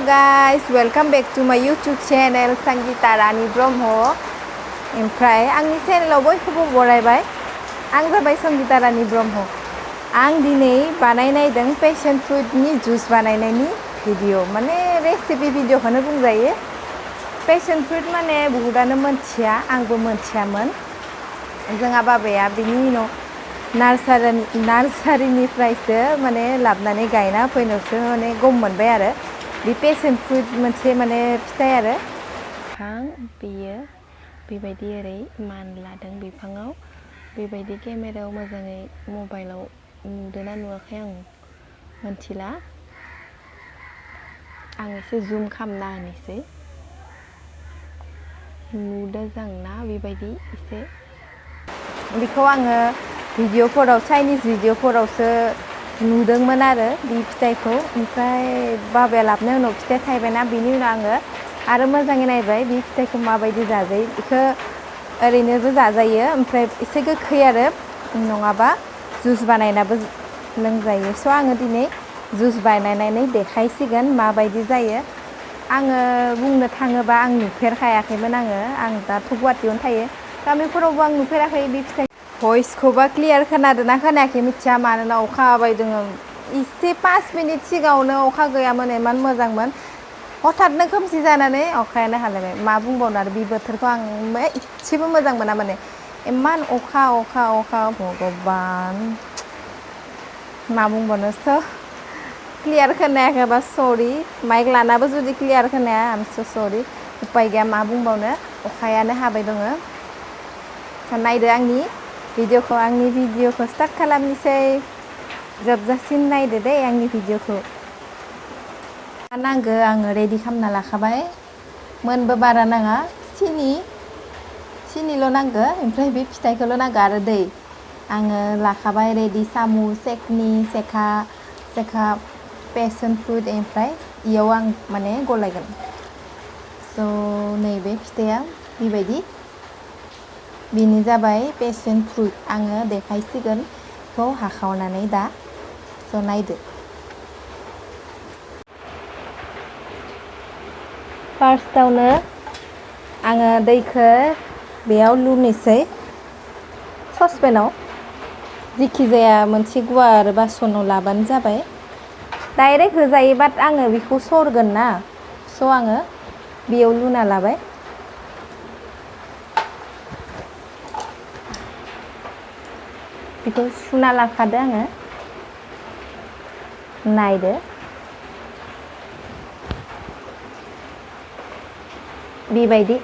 guys, welcome back to my YouTube channel Sangeeta Rani Brahmo. ओमफ्राय आंनि चेनेलाव बयखौबो बरायबाय। आं जाबाय संगीता रानी ब्रह्म। आं दिनै बानायनायदों पेशन फ्रुटनि जुइस बानायनायनि भिडिअ, माने रेसिपि भिडिअखौनो बुंजायो। पेशन फ्रुट माने बहुतानो मोनथिया, आंबो मोनथियामोन। जोंहा बाबाया बिनि उनाव नार्सारिनिफ्रायसो माने लाबोनानै गायना फैनायावसो माने गम मोनबाय आरो बे पेशन फ्रुट मोनसे माने फिथाइ आरो बिफां बेयो बेबायदि ओरै मानलादों बिफाङाव। बेबायदि केमेरायाव मोजाङै मबाइलाव नुदोंना नुवाखै आं मोनथिला। आं एसे जुम खालामना होनोसै। नुदों जोंना बेबायदि एसे। बेखौ आङो भिडिअफोराव चाइनिज भिडिअफोरावसो नुदोंमोन आरो बे फिथाइखौ। ओमफ्राय बाबाया लाबोनाय उनाव फिथाइ थायबायना, बिनि उनाव आङो आरो मोजाङै नायबाय बे फिथाइखौ माबायदि जाजायो। बेखौ ओरैनोबो जाजायो, ओमफ्राय एसे गोखै आरो नङाबा जुइस बानायनाबो लोंजायो। स' आङो दिनै जुइस बानायनानै देखायसिगोन माबायदि जायो। आङो बुंनो थाङोबा आं नुफेरखायाखैमोन। आं दाथ' गुवाहाटीयावनो थायो, गामिफोरावबो आं नुफेराखै बे फिथाइ। भइसखौबा क्लियार खोनादोंना खोनायाखै मिथिया, मानोना अखा हाबाय दङ। एसे 5 मिनिट सिगाङावनो अखा गैयामोन, इमान मोजांमोन। हठाथनो खोमसि जानानै अखायानो हालायबाय। मा बुंबावनो आरो बे बोथोरखौ आं एसेबो मोजां मोना, माने इमान अखा अखा अखा भगबान मा बुंबावनोसो। क्लियार खोनायाखैबा सरि, माइक लानाबो जुदि क्लियार खोनाया आम सो सरि। उपाय गैया, मा बुंबावनो, अखायानो हाबाय दङ। नायदो आंनि भिडिअखौ स्टार्ट खालामनोसै। जोबजासिम नायदो दे आंनि भिडिअखौ। नांगौ आङो रेडि खालामना लाखाबाय। मोनबो बारा नाङा, सिनिल' नांगौ, ओमफ्राय बे फिथाइखौल' नांगौ आरो दै। आङो लाखाबाय रेडि सामुस, सेखा पेशन फ्रुट, ओमफ्राय इयाव आं माने गलायगोन। स' नैबे फिथाइया बेबायदि, बेनो जाबाय पेशन फ्रुट। आङो देखायसिगोन बेखौ हाखावनानै दा। स' नायदो। फार्स्टआवनो आङो दैखौ बेयाव लुनोसै ससपेनाव। जिखिजाया मोनसे गुवार बासनाव लाबानो जाबाय। डाइरेक्ट होजायो, बाट आङो बेखौ सरगोन ना, स' आङो बेयाव लुना लाबाय। बेखौ सुना लाखादो आङो। नायदो बेबायदि,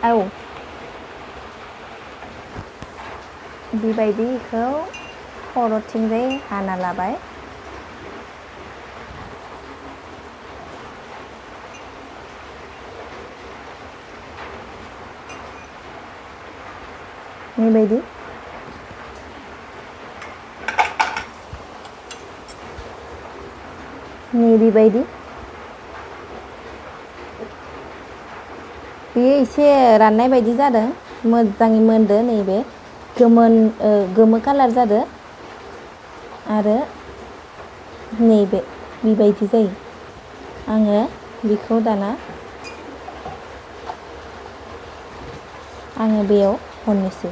बेबायदि बेखौ खर'थिंजाय हाना लाबाय। बेबायदि बेबायदि बेयो एसे राननाय बायदि जादों, मोजाङै मोनदो। नैबे गोमो कालार जादो आरो नैबे बेबायदि जायो। आङो बेखौ दाना आङो बेयाव हरनोसै।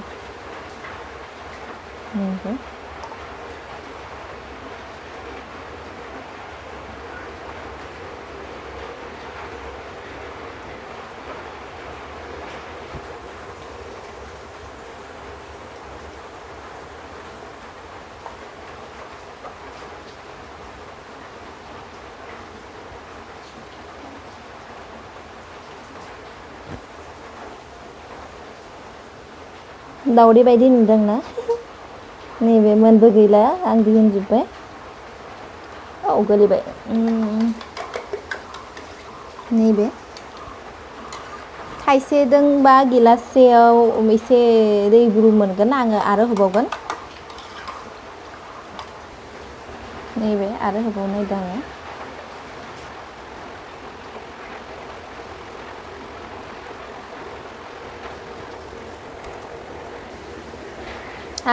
दावदै बायदि नुदोंना? नैबे मोनबो गैला, आं दिहुनजोब्बाय। गोलैबाय। नैबे थाइसेदोंबा गिलाससेयाव एसे दैब्रु मोनगोन, आङो आरो होबावगोन। नैबे आरो होबावनायदों आङो।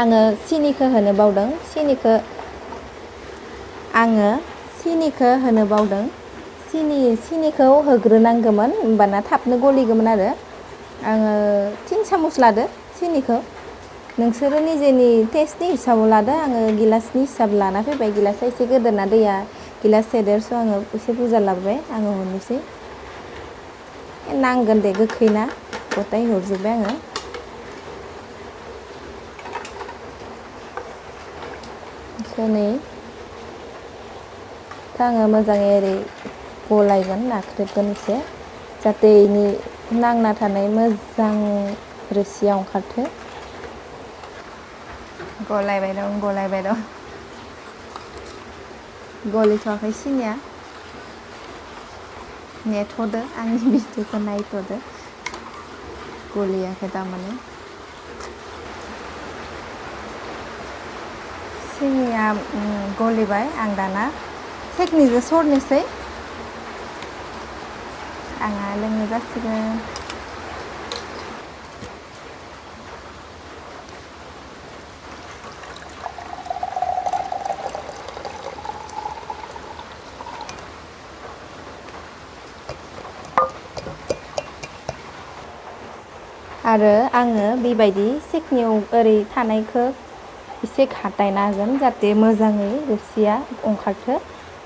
आङो सिनिखौ होनो बावदों, सिनिखौ होग्रोनांगौमोन होमबाना थाबनो गलिगौमोन आरो आङो 3 सामुस लादो सिनिखौ नोंसोरो निजेनि टेस्टनि हिसाबाव लादो आङो गिलासनि हिसाब लाना फैबाय गिलासा एसे गोदोरना दैया गिलास सेदेरस' आङो एसे बुरजा लाबोबाय आङो हरनोसै नांगोन दे गोखैना गथाय हरजोब्बाय आङो नै आङो मोजाङै ओरै गलायगोन नाख्रेबगोन एसे जाहाथे इनि नांना थानाय मोजां रोसिया ओंखारथो गलायबाय दं गलिथ'वाखै सिनिया नेथ'दो आंनि भिडिअखौ नायथ'दो गलियाखै थारमाने सिनिया गलिबाय आं दाना टेकनिकजों सरनोसै आंहा लोंनो जासिगोन आरो आङो बेबायदि सेकनियाव ओरै थानायखौ एसे घाटायना होगोन जाहाथे मोजाङै रोसिया ओंखारथो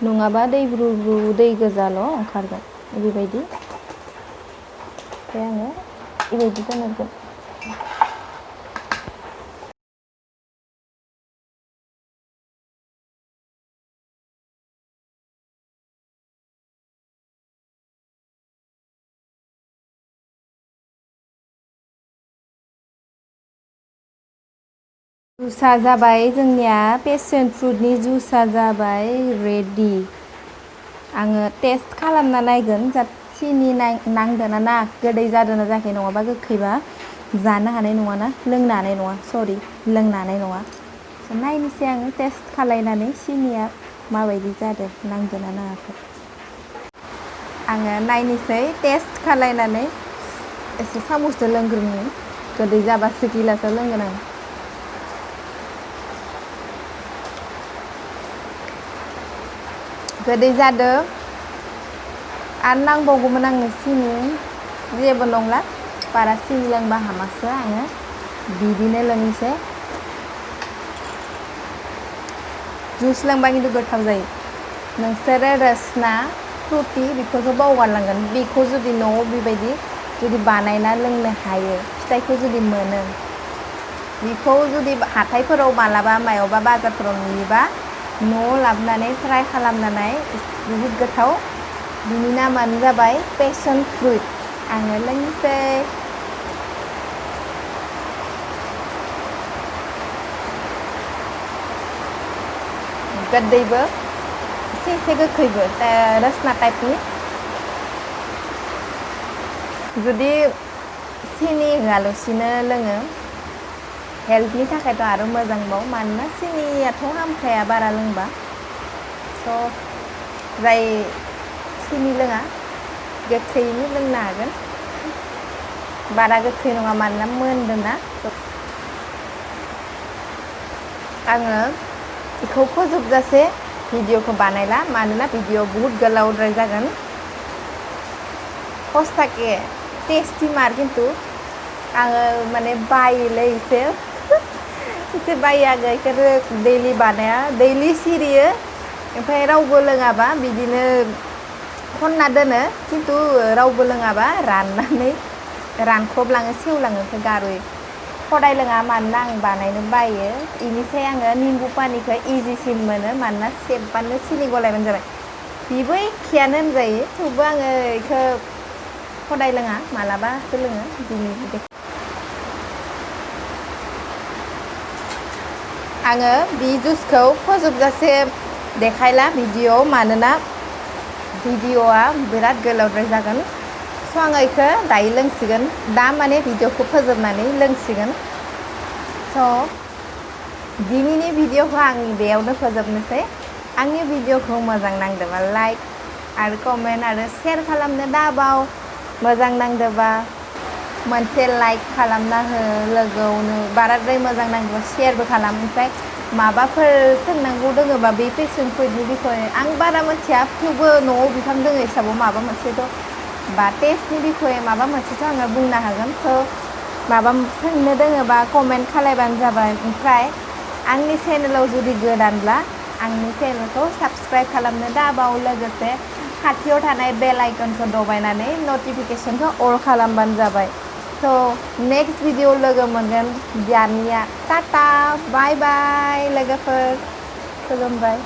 नङाबा दै ब्रु ब्रु दै गोजाल' ओंखारगोन बेबायदि ओमफ्राय आङो बेबायदि दोनगोन जुसा जाबाय जोंनिया पेसन फ्रुटनि जुसा जाबाय रेडि आङो टेस्ट खालामना नायगोन सिनि नांदोंना नाङाखै गोदै जादोंना जायाखै नङाबा गोखैबा जानो हानाय नङाना लोंनो हानाय नङा सरि लोंनो हानाय नङा नायनोसै आङो टेस्ट खालायनानै सिनिया माबायदि जादों नांदोंना नाङाखै आङो नायनोसै टेस्ट खालायनानै एसे सामुसजों लोंग्रोनि गोदै जाबासो गिलासाव लोंगोन आं गोदै जादों आरो नांबावगौमोन आंनो सिनि जेबो नंला बारा सिनि लोंबा हामासो आङो बिदिनो लोंनोसै जुस लोंबा खिन्थु गोथाव जायो नोंसोरो रसना फ्रुटि बेफोरखौ बावगारलांगोन बेखौ जुदि न'आव बेबायदि जुदि बानायना लोंनो हायो फिथाइखौ जुदि मोनो बेखौ जुदि हाथायफोराव मालाबा मायावबा बाजारफोराव नुयोबा न'आव लाबोनानै ट्राइ खालामनानै बुहुद गोथाव बिनि नामानो जाबाय पेसन फ्रुट आङो लोंनोसै गोदैबो एसे गोखैबो रसना टाइपनि जुदि सिनि होआलासिनो लोङो हेल्थनि थाखायथ' आरो मोजांबाव मानोना सिनियाथ' हामखाया बारा लोंबा स' जाय सिनि लोङा गोखैयैनो लोंनो हागोन बारा गोखै नङा मानोना मोनदोंना आङो बेखौ फोजोबजासे भिडिअखौ बानायला मानोना भिडिअ बुहुद गोलावद्राय जागोन खस्थाके टेस्टि मार खिन्थु आङो माने बायोलै एसे बायो आङो बेखौनो दैलि बानाया दैलि सिरियो ओमफ्राय रावबो लोङाबा बिदिनो खनना दोनो खिन्थु रावबो लोङाबा राननानै रानख्रबलाङो सेवलाङो ओमफ्राय गार'यो खदाय लोङा मानोना आं बानायनो बायो बेनिफ्राय आङो निम्बु पानिखौ इजिसिन मोनो मानोना सेबबानो सिनि गलायबानो जाबाय बेबो एखेयानो होनजायो थेवबो आङो बेखौ खदाय लोङा मालाबासो लोङो दिनै आङो बे जुसखौ फोजोबजासे देखायला भिडिअ मानोना भिडिअआ बिराद गोलावद्राय जागोन स' आङो बेखौ दायो लोंसिगोन दा माने भिडिअखौ फोजोबनानै लोंसिगोन स' दिनैनि भिडिअखौ आं बेयावनो फोजोबनोसै आंनि भिडिअखौ मोजां नांदोंबा लाइक आरो कमेन्ट आरो शेयार खालामनो दाबाव मोजां नांदोंबा मोनसे लाइक खालामना हो लोगोआवनो बाराद्राय मोजां नांदोंबा शेयारबो खालाम ओमफ्राय माबाफोर सोंनांगौ दोङोबा बे पेसन फ्रुइटनि बिखय आं बारा मिथिया थेवबो न'आव बिफां दोङो हिसाबाव माबा मोनसेथ' बा टेस्टनि बिखय माबा मोनसेथ' आङो बुंनो हागोन स' माबा सोंनो दोङोबा कमेन्ट खालायबानो जाबाय ओमफ्राय आंनि चेनेलाव जुदि गोदानब्ला आंनि चेनेलखौ साबस्क्राइब खालामनो दाबाव लोगोसे खाथियाव थानाय बेल आइकनखौ दबायनानै नटिफिकेसनखौ अल खालामबानो जाबाय स' नेक्स्ट भिडिअ लोगो मोनगोन दानिया टाटा बाय बाय लोगोफोर खुलुमबाय